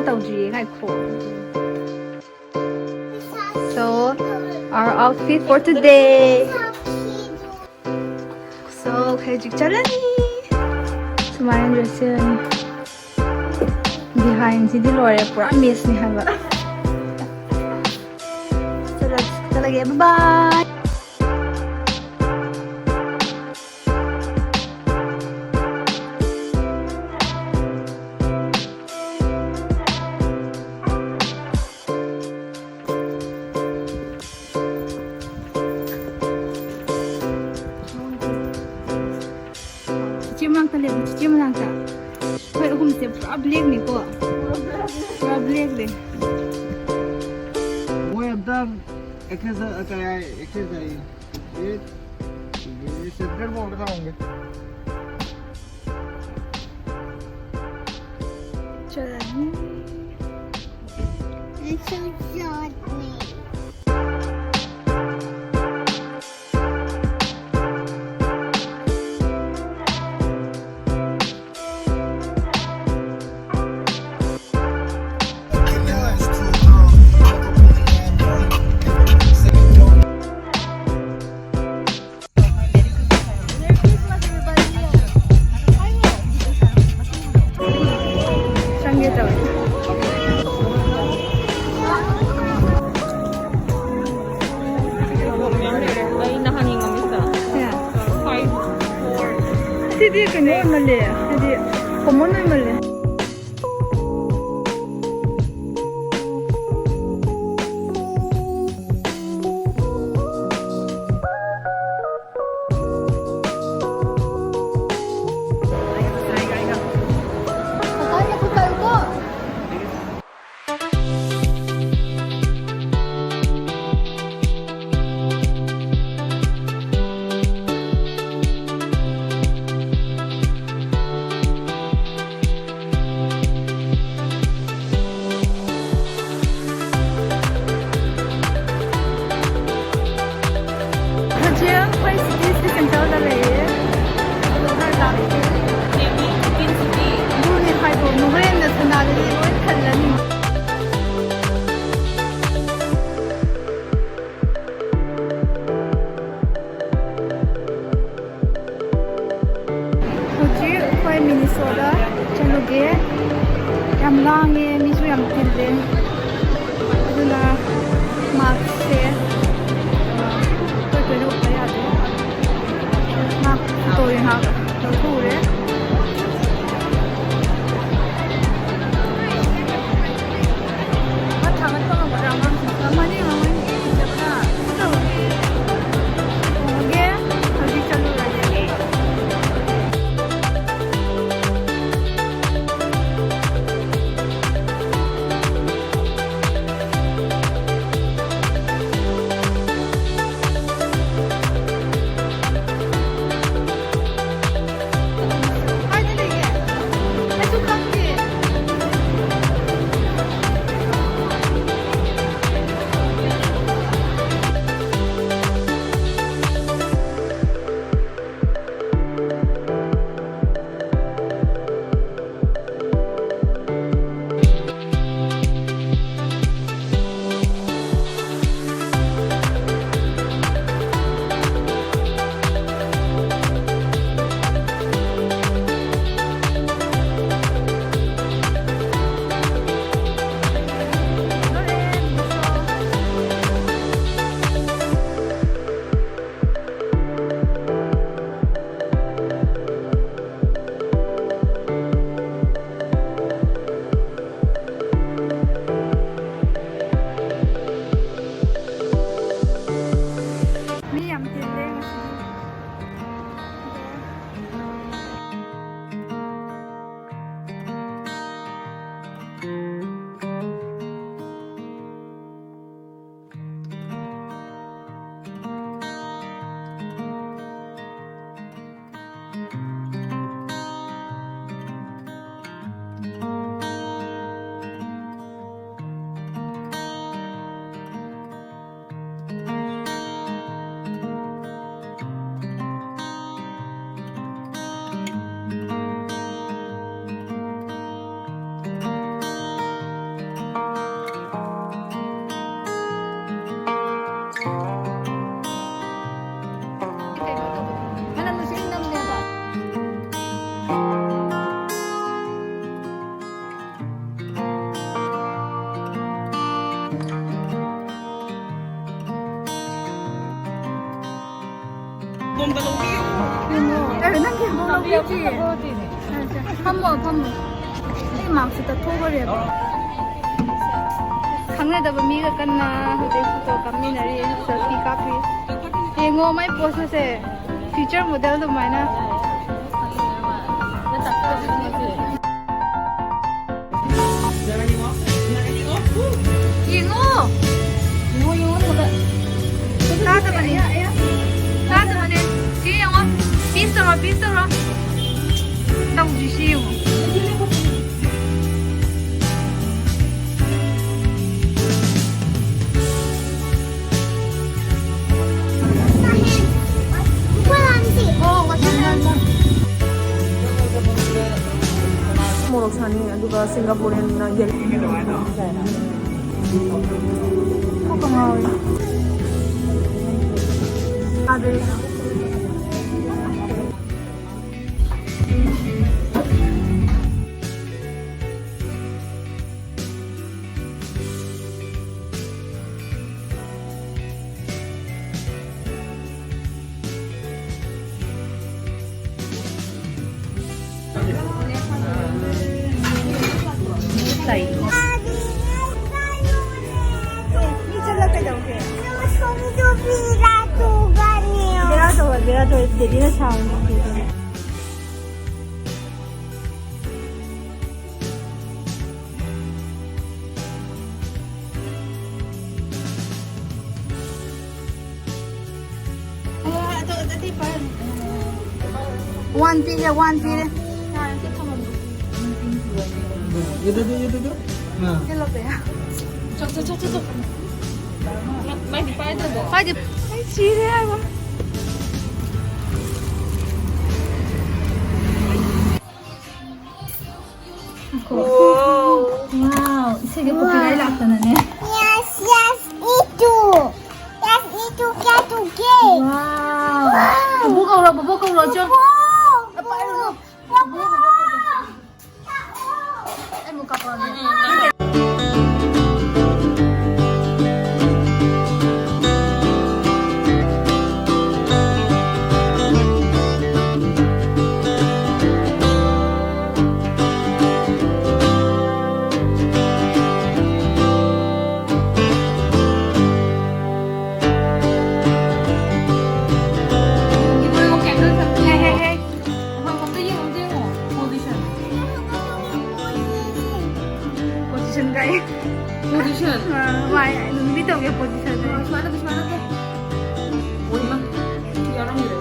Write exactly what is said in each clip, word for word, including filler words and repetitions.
ꯇꯧꯗ꯭ꯔꯤꯌꯦ, ꯉꯥꯏꯈꯣ꯫ So, our outfit for today. So, ꯑꯩꯈꯣꯏ ꯍꯧꯖꯤꯛ ꯆꯠꯂꯅꯤ꯫ ꯁꯨꯃꯥꯏꯅ dress ꯁꯦꯠꯂꯅꯤ꯫ Behind ꯁꯤꯗꯤ ꯂꯣꯏꯔꯦ, ꯄꯨꯔꯥ mess ꯅꯤ ꯍꯥꯏꯕ꯫ ꯆꯠꯂ-, ꯆꯠꯂꯒꯦ, bye bye꯫ ꯆꯤꯆꯦ ꯃꯅꯥꯛꯇ ꯂꯦꯞꯄꯨ, ꯆꯤꯆꯦ ꯃꯅꯥꯛꯇ꯫ ꯑꯩꯈꯣꯏ ꯑꯍꯨꯝꯁꯦ ꯄꯨꯔꯥ black ꯅꯤꯀꯣ꯫ ꯄꯨꯔꯥ black ꯅꯦ꯫ ꯃꯣꯏ ꯑꯝꯇꯪ exercise, ꯀꯩ ꯍꯥꯏ, exercise, ꯑꯦ, ꯑꯦ, central ꯃꯑꯣꯡꯗ ꯊꯝꯃꯝꯒꯦ꯫ ꯆꯠꯂꯅꯤ꯫ ꯑꯩꯁꯨ ꯆꯠꯅꯤ꯫ ꯆꯪꯒꯦ ꯇꯧꯋꯦ꯫ ꯑꯩ ꯅꯍꯥꯟ ꯌꯦꯡꯉꯝꯃꯤꯁꯦ꯫ ꯁꯦ꯫ Five, four. ꯁꯤꯗꯤ ꯀꯩꯅꯣ ꯑꯣꯏꯃꯜꯂꯦ, ꯍꯥꯏꯗꯤ common ꯑꯣꯏꯃꯜꯂꯦ꯫ ꯃꯤꯅꯤꯁꯣꯗ ꯆꯠꯂꯨꯒꯦ꯫ ꯌꯥꯝ ꯂꯥꯡꯉꯦ, ꯃꯤꯁꯨ ꯌꯥꯝ ꯇꯤꯜꯂꯦ꯫ ꯑꯗꯨꯅ ꯃꯥꯛꯁꯁꯦ, ꯑ, ꯇꯣꯏ ꯇꯣꯏꯅ ꯎꯞꯄ ꯌꯥꯗꯦ꯫ ꯃꯥꯛ ꯐꯣꯇꯣ ꯉꯥꯏꯍꯥꯛ ꯂꯧꯊꯣꯛꯎꯔꯦ꯫ ꯃꯥ ꯊꯥꯡꯒꯠꯄ ꯉꯝꯒꯗ꯭ꯔꯥ ꯑꯉꯥꯡꯁꯤꯡꯁꯦ? ꯉꯝꯃꯅꯤ, ꯉꯝꯃꯅꯤ꯫ ꯆꯠꯄ ꯇꯧꯔꯒꯦ꯫ ꯍꯧꯖꯤꯛ ꯆꯠꯂꯨꯔꯒꯦ꯫ ꯐꯝꯃꯣ, ꯐꯝꯃꯣ꯫ ꯑꯩ ꯃꯥꯛꯁꯁꯦ ꯇꯠꯊꯣꯛꯈ꯭ꯔꯦꯕ꯫ ꯈꯪꯅꯗꯕ ꯃꯤꯒ ꯀꯟꯅ ꯍꯧꯖꯤꯛ ꯐꯣꯇꯣ ꯀꯥꯞꯃꯤꯟꯅꯔꯤ, ꯁꯦꯜꯐꯤ ꯀꯥꯞꯄꯤ꯫ ꯌꯦꯡꯉꯣ ꯃꯥꯏ ꯄꯣꯁꯁꯦ, ꯐ꯭ꯌꯨꯆꯔ ꯃꯣꯗꯦꯜ ꯑꯗꯨꯃꯥꯏꯅ꯫ ꯌꯦꯡꯉꯣ꯫ ꯌꯦꯡꯉꯣ, ꯌꯦꯡꯉꯣ, ꯇꯥꯗꯕꯅꯦ꯫ ꯇꯥꯗꯕꯅꯦ꯫ ꯁꯤ ꯌꯦꯡꯉꯣ꯫ ꯄꯤꯁ ꯇꯧꯔꯣ, ꯄꯤꯁ ꯇꯧꯔꯣ꯫ ꯇꯧꯗ꯭ꯔꯤꯁꯤ ꯌꯦꯡꯉꯣ꯫ ꯃꯣꯔꯣꯛ ꯁꯥꯅꯤ, ꯑꯗꯨꯒ ꯁꯤꯡꯒꯥꯄꯨꯔꯤꯌꯟꯅ ꯌꯦꯜ꯫ ꯀꯣꯛꯀ ꯉꯥꯎꯋꯦ꯫ ꯆꯥꯗ꯭ꯔꯤ꯫ ꯕꯦꯔꯥ ꯇꯧꯔꯣꯏ, ꯕꯦꯔꯥ ꯇꯧꯔꯣꯏ꯫ ꯗꯦꯗꯤꯅ ꯁꯥꯎꯅꯤ꯫ ꯋꯥꯟ ꯄꯤꯔꯦ, ꯋꯥꯟ ꯄꯤꯔꯦ꯫ ꯆꯣ, ꯆꯣ, ꯆꯣ, ꯆꯣ, ꯆꯣ꯫ ꯃꯥꯏꯗꯤ ꯄꯥꯏꯗ꯭ꯔꯕꯣ? ꯄꯥꯏꯗꯦ꯫ ꯑꯩ ꯁꯤꯔꯦ ꯍꯥꯏꯕ꯫ ꯋꯥꯎ, ꯏꯁꯩꯒ ꯄꯨꯈ꯭ꯔꯤꯗ ꯂꯥꯛꯇꯅꯅꯦ꯫ Yes, yes, eat too. Yes, eat too, cat too, gay. ꯋꯥꯎ꯫ ꯕꯨꯕꯣꯛ ꯀꯧꯔꯣ, ꯕꯨꯕꯣꯛ ꯀꯧꯔꯣ, ꯆꯣ꯫ ꯕꯨꯕꯣꯛ꯫ ꯕꯨꯕꯣꯛ꯫ ꯑꯩ ꯑꯃꯨꯛ ꯀꯥꯞꯄꯛꯑꯒꯦ꯫ ꯃꯥꯏ ꯅꯨꯡꯗꯤ ꯇꯧꯒꯦ position ꯁꯦ꯫ ꯁꯨꯃꯥꯏꯅ ꯇꯧ, ꯁꯨꯃꯥꯏꯅ ꯇꯧ꯫ ꯑꯣꯏꯃ, ꯁꯤ ꯌꯥꯎꯔꯝꯗ꯭ꯔꯦ꯫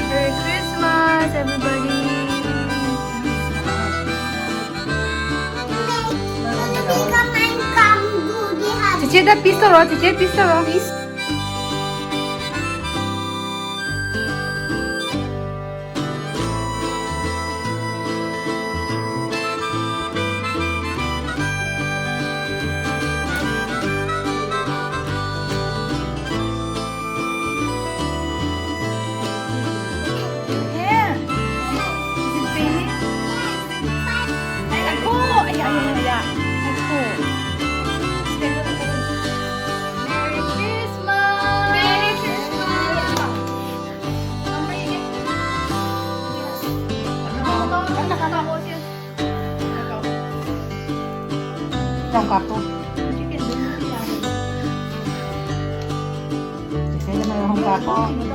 Merry Christmas, everybody. ꯆꯤꯆꯦꯗ peace ꯇꯧꯔꯣ, ꯆꯤꯆꯦ peace ꯇꯧꯔꯣ꯫ Merry Christmas! Merry Christmas! ꯌꯥꯝ ꯀꯥꯞꯄꯣ꯫ ꯆꯤꯆꯦꯅ ꯃꯔꯣꯏ ꯑꯍꯨꯝ ꯀꯥꯞꯄꯣ꯫